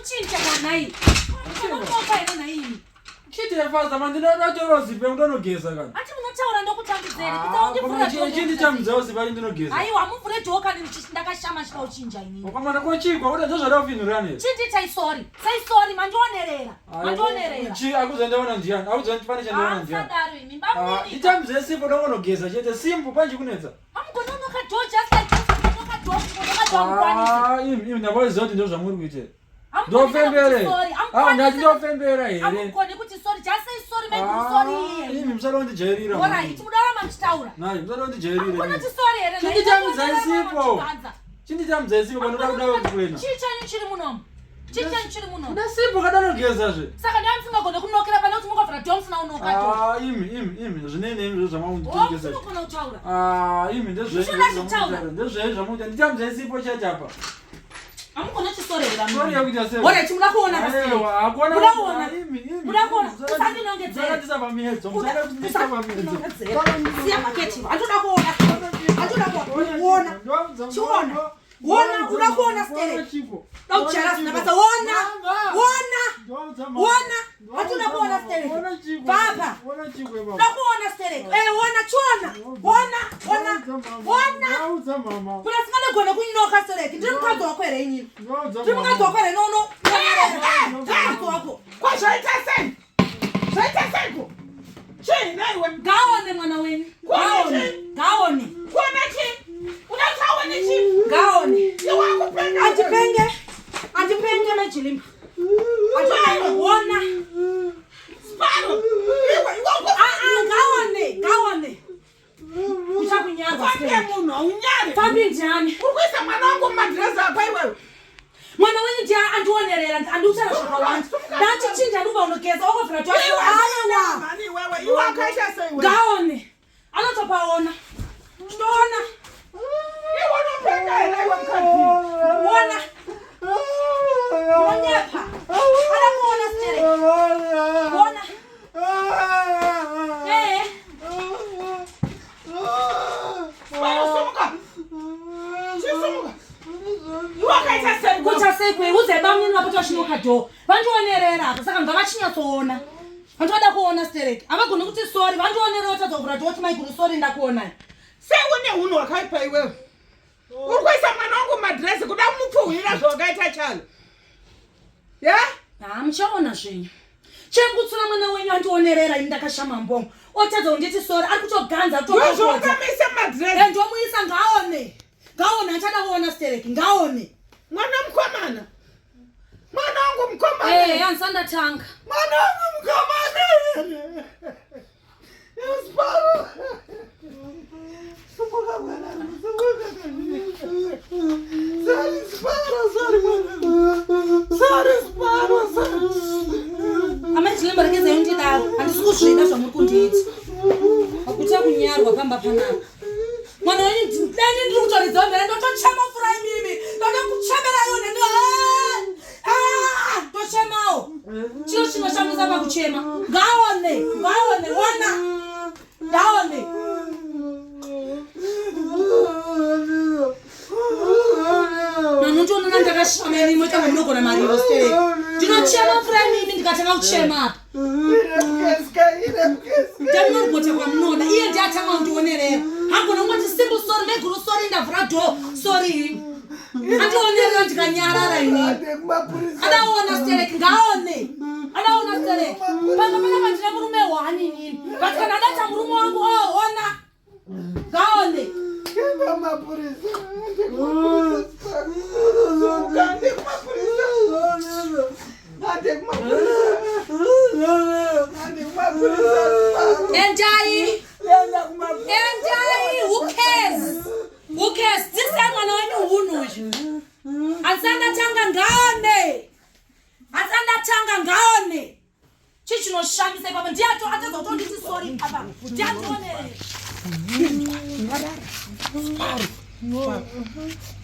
Kuchinja kanai. Munonoka here nhaimi? Chite faster man ndinoda toro zipe ndonogeza kana. Ati munotaura ndokutambidzeni. Kutaundivhura door. Chinditambidzawo zipe ati ndinogeza. Aiwa muvhure door kana ndakashama chida kuchinja inini. Wakamana ko chikwa uda ndozvada kufinhurana here. Chindiitai sorry. Say sorry mandionerera. Mandionerera. Chi akuzandaona ndiani? Akuzandipa pane chandaona ndiani? Musadaro imi. Bamnini. Nditambidze sipo ndongonogeza chete simple panje kunetsa. Hamugononoka door just like this. Kunonoka door kunonoka door mukwanise. Ah, imi imi ndavaziva kuti ndozvamuri kuita. Ndofembere. Ah, ndati ndofembera here. Hamugoni kuti sorry, just say sorry my ah, sorry. Imi musada kundijairira. Ora, iti mudarama muchitaura. Nai, musada kundijairira. Hamugoni kuti sorry here. Chinditambidzai sipo. Chinditambidzai sipo panoda kuda kukwena. Chii chanyu chiri munomu? Chii chanyu chiri munomu? Kuda sipo kadanogeza zve. Saka ndani musingagone kunokera pane kuti mungovhura door musina unoka door. Ah, imi imi imi zvinei nemi zvamakunditengesa. Oh, munogona kutaura. Ah, imi ndezvenyu. Ndezvenyu zvamukuita. Nditambidzai sipo chete apa. Hamugona chisorera. Sorry yakuita sei? Ora chimuda kuona kasi. Hakuna. Muda kuona. Muda kuona. Usandinongedzere. Usandisa pamiedzo. Usandisa pamiedzo. Siya maketi. Handoda kuona. Handoda kuona. Kuona. Chiona. Wona, uda kuona sterek. Dauchara sina basa. Wona. Wona. Wona. Hatoda kuona sterek. Baba. Uda kuona sterek. Eh, wona chiona. Wona, wona. Wona. Kuna singanogona kunoka sterek. Ndiri mukadzi wako here inini? Ndiri mukadzi wako here no no. Mukadzi wako. Ko zvaita sei? Zvaita seiko? Chii nhaiwe? Ngaone mwana wenyu. Ngaone. Ngaone. Kuona chii? Uda kuti aone chii? Ngaone. Iwe wakupenga. Andipenge. Andipenge majilimba. Andipenge. Wona. Sparo. Iwe iwe uku. Ah ah ngaone. Ngaone. Uchakunyarwa. Fambi munhu haunyari. Fambi ndiani? Uri kuisa mwana wangu mumadhirezi apa iwewe. Mwana wenyu ndiye andionerera andiutara zvakawanda. Ndachichinja ndikuva unogeza okovhura toaiwa. Mani iwewe iwe akaita sei iwe? Ngaone. Anotopaona. Chitoona. Iwe unopenga here iwe mukadzi? Ona. Unonyepa. Ada kuona sterek. Ona. Eh. Sumuka. Sumuka. Iwe akaita sei? Kuita sei kwe? Udzai bamnini vapo vachinoka door. Vandionerera apa saka ngavachinyatsooona. Vantu vada kuona sterek. Havagoni kuti sorry. Vandionerera vatadza kuvhura door kuti maiguru sorry ndakuonai. Sei une hunhu hwakaipa iwewe? Uri kuisa mwana wangu mumadhirezi kuda kumupfuhwira zvawakaita chalo. Ya? Ha muchaona zvenyu. Chengutsura mwana wenyu andionerera ini ndakashama mbongo. Otadza kunditi sorry ari kutoganza kutopopota. Ndozvaukamuisa mumadhirezi. Eh, ndomuisa ngaone. Ngaone achada kuona sterek. Ngaone. Mwana mukomana. Mwana wangu mukomana. Eh, ansandatanga. Mwana wangu mukomana. Sparo. Sumuka mwanangu, sumuka. Sorry Sparo, sorry mwanangu. Sorry Sparo, sorry. Amai Chilemba rekezai ndidaro. Handisi kuzvida zvamuri kundiita. Hakuta kunyarwa pamba panapa. Mwana wenyu dani ndiri kutoridzawo mhere ndotochema mvura imimi. Ndoda kuchemera yone ndo. Ah, tochemawo. Chiro chinoshamisa pakuchema. Ngaone, ngaone, ona. Ngaone. Nanondiona ndakashama imi moita munogona mariro stereki. Ndinochema mvura imimi ndikatanga kuchema apa. Ndamunogota kwamunoda iye ndiye atanga kundionerera. Hagona kungoti simple sorry maiguru sorry ndavhura door sorry. Andionerera ndikanyarara ini. Adaona stereki ngaone. Adaona stereki. Panga pana pandine murume wani inini. But kana adata murume wangu oh ona. Ngaone. Endai. Endai who cares? Who cares? Dzidzisai mwana wenyu hunhu uyu. Handisati ngaone. Handisati ndatanga ngaone. Chii chinoshamisa ipapa? Ndiye atadza kutonditi sorry apa. Ndiye andionerera.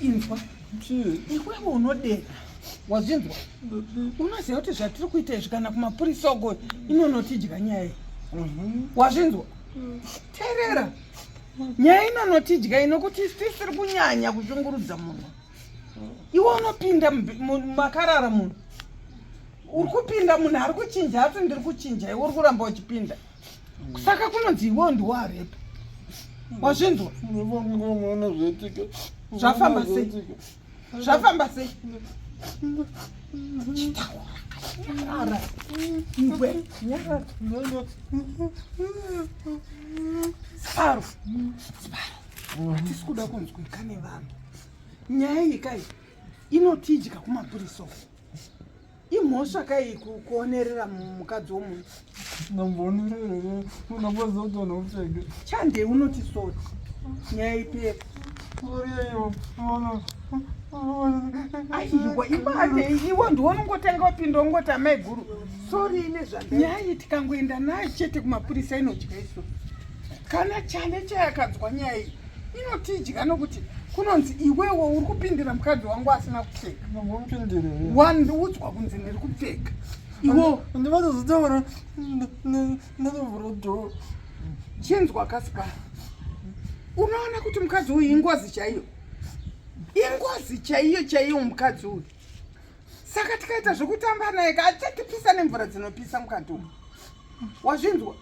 Inzwa. Iwewe unodena. Wazvinzwa? Unoziva kuti zvatiri kuita izvi kana kumapurisa uko inonotidya nyaya iyi. Wazvinzwa? Teerera. Nyaya inonotidya inokuti tisiri kunyanya kushungurudza munhu. Iwe unopinda makarara munhu. Uri kupinda munhu ari kuchinja ati ndiri kuchinja iwe uri kuramba uchipinda. Saka kunonzi iwewo ndiwo arepa. Wazvinzwa? Zvafamba sei? Zvafamba sei? Chitaura nyarara. Iwe nyarara. Siparo. Siparo. Hatisi kuda kunzwika nevanhu. Nyaya iyi kai inotidya kumapurisa uko. Imhosva kai kuonerera mukadzi womunhu. Ndambonerera unamboziva kuti vanhu vapfeke. Chande unoti sori. Nyaya ipere. Aiwa ibate iwe ndiwe unongotanga wapinda ungoti amai guru sori ine zvanda. Nyaya iyi tikangoenda nayo chete kumapurisa inodya isu. Kana chale chayakadzwa nyaya iyi inotidya nokuti kunonzi iwewe uri kupindira mukadzi wangu asina kupfeka. Wandiudzwa kunzi ndiri kupfeka. Iwo ndivatozotaura ndatovhura dhoo. Chinzwa Kaspa. Unoona kuti mukadzi uyu ingozi chaiyo. Ingozi chaiyo chaiyo mukadzi uyu. Saka tikaita zvekutamba naye ka achatipisa nemvura dzinopisa mukati umu. Wazvinzwa?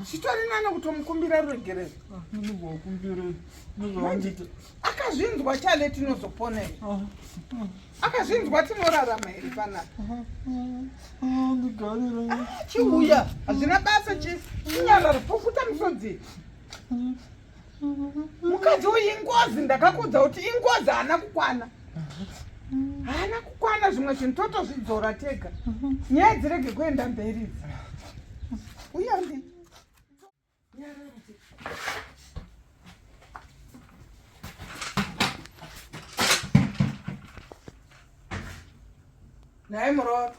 Zvitori nani kutomukumbira ruregerero. Akazvinzwa chale tinozopona here? Akazvinzwa tinorarama here panapa? Chiuya, hazvina basa chinyarara, pukuta misodzi. Mukadzi uyu ingozi, ndakakuudza kuti ingozi, haana kukwana. Haana kukwana, zvimwe zvinhu totozvidzora tega. Nyaya dzirege kuenda mberi idzi. Uya ndi. Nhai muroora.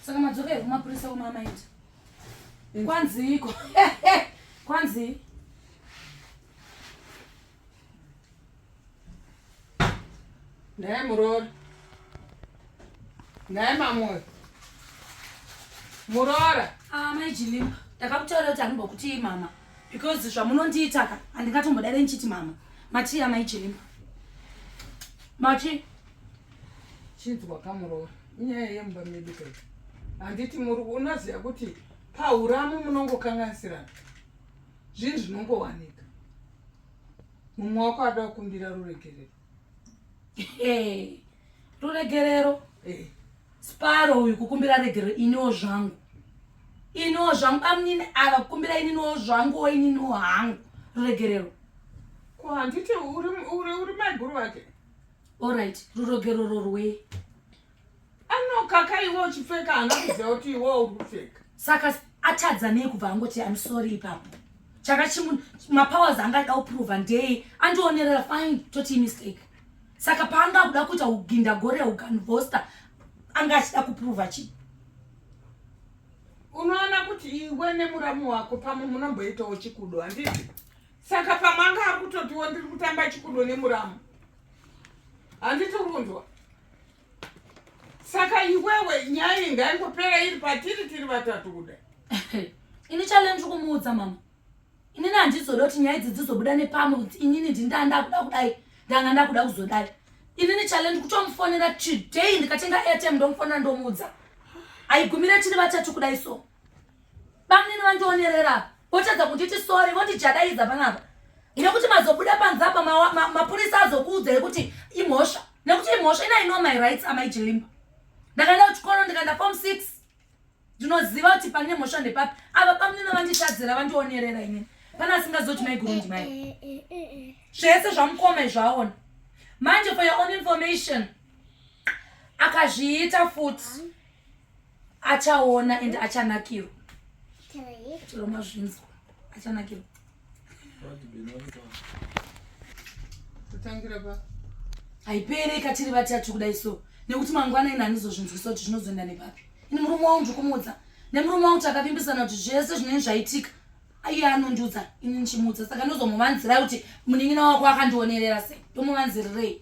Saka madzoka here kumapurisa kumamaita? Kwanziiko? Kwanzii? Nhai muroora. Nhai mamoyo. Muroora. Ah, mai Jilimba, ndakakutaurira kuti handimbokutii mama because zvamunondiita ka handingatombodare ndichiti mama. Matii amai Jilimba. Mati Chinzwa kamuroora. Inyaya yemumba medu kai. Handiti muri unoziva kuti pahuramu munongokanganisirana. Zvinhu zvinongowanika. Mumwe wako ada kukumbira ruregerero. Hey, ruregerero Eh. Sparrow uyu kukumbira regerero iniwo zvangu. Iniwo zvangu bamunini ava kukumbira ininiwo zvanguwo ininiwo hangu ruregerero. Ko handiti uri uri uri maiguru vake? Alright, ruregerero rwei? Anokaka iwe uchipfeka haana kuziva kuti iwe uri kupfeka. Saka atadza nei kubva angoti I'm sorry ipapo? Chaka chimu mapowers anga ada kuprova ndei andionerera fine toti mistake. Saka paanga kuda kuita uginda gore uganvosta anga achida kuprova chii? Unoona kuti iwe nemuramu wako pamwe munomboitawo chikudo handiti? Saka pamwe anga ari kutotiwo ndiri kutamba chikudo nemuramu. Handiti uri kunzwa? Saka iwewe nyaya iyi ngaingopera iri patiri tiri vatatu kudai. Ini challenge kumuudza mama. Inini handizoda kuti nyaya idzi dzizobuda nepamwe kuti inini ndinda ndakuda kudai ndanga ndakuda kuzodai. Inini challenge kutomufonera today ndikatenga airtime ndomufonera ndomuudza. Haigumire tiri vatatu kudai so. Bamnini vandionerera votadza kunditi sorry vondijadaidza panapa. Nekuti mazobuda panze apa mapurisa azokuudzai kuti imhosva. Nekuti imhosva ini I know my rights amai Jilimba. Ndakaenda kuchikoro ndikaenda form 6. Ndinoziva kuti pane mhosva ndepapi. Ava bamnini vanditadzira vandionerera inini. Pane asingazivi kuti maiguru ndimai. Zvese zvamukoma izvo aona. Manje for your own information akazviita futi achaona and achanakirwa. Chero mazvinzwa achanakirwa. Kutangira pa Haipere katiri vatatu kudai so nekuti mangwana ini handizozvinzwisa kuti zvinozoenda nepapi. Ini murume wangu ndiri kumuudza nemurume wangu takavimbisana kuti zvese zvinenge zvaitika iye anondiudza ini ndichimuudza saka ndozomuvanzirai kuti munin'ina wako akandionerera sei ndomuvanzirirei.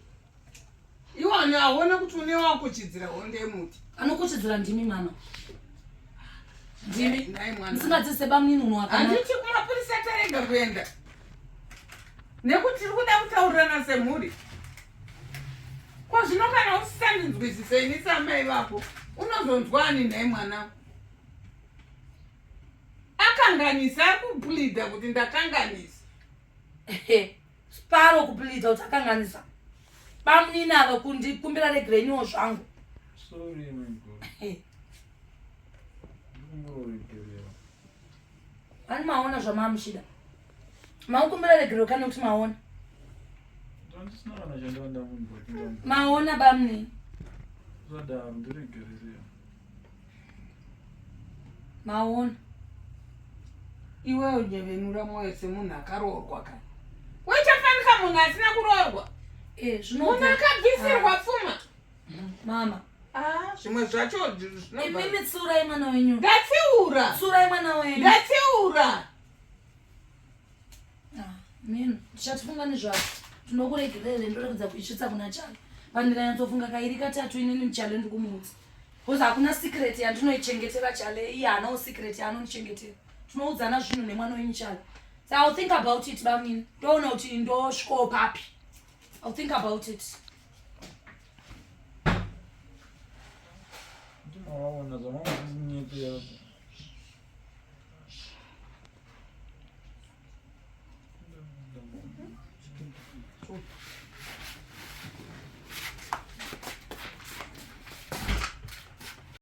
Iwe ani aona kuti une wakuchidzira honde yemuti. Anokuchidzira ndimi mama. Ndimi. Nhai mwana. Musingadzidzise bamunini unhu wakanaka. Handiti kumapurisa tarega kuenda. Nekuti tiri kuda kutaurirana semhuri. Ko zvino kana usisandinzwisise ini samai vako, unozonzwa ani nhai mwanangu? Akanganisa, ari kupleada kuti ndakanganisa. Sparo kupleada kuti akanganisa. Bamunini ava kundikumbira regereniwo zvangu. Sorry, my God. Ndikumbira Ani maona zvamamuchida. Maukumbira regerero kani nekuti maona. Ndandisina kana chandanga ndakumbira. Maona bamni. Zvadaro ndiregererei. Maona. Iwewe unyevenura mwoyo semunhu akaroorwa kani. Wechafanika munhu asina kuroorwa. Eh, zvino Munhu akabvisirwa pfuma. Mama. Ah, zvimwe zvacho zvinobva. Imimi tsiurai mwana wenyu. Ndatsiura. Tsiurai mwana wenyu. Ndatsiura. Ah, mino ndichatifunga nezvazvo. Tinokuregerere ndoregedza kuisvitsa kuna Chale. Pandikanyatsofunga kairi katatu inini Chale ndikumuudza. Because hakuna secret yandinoichengetera Chale, iye haanawo secret yaanondichengetera. Tinoudzana zvinhu nemwana wenyu Chale. So I'll think about it bamini. Ndoona kuti ndosvikawo papi. I'll think about it. Ndinowaona zvamanga kunyepera.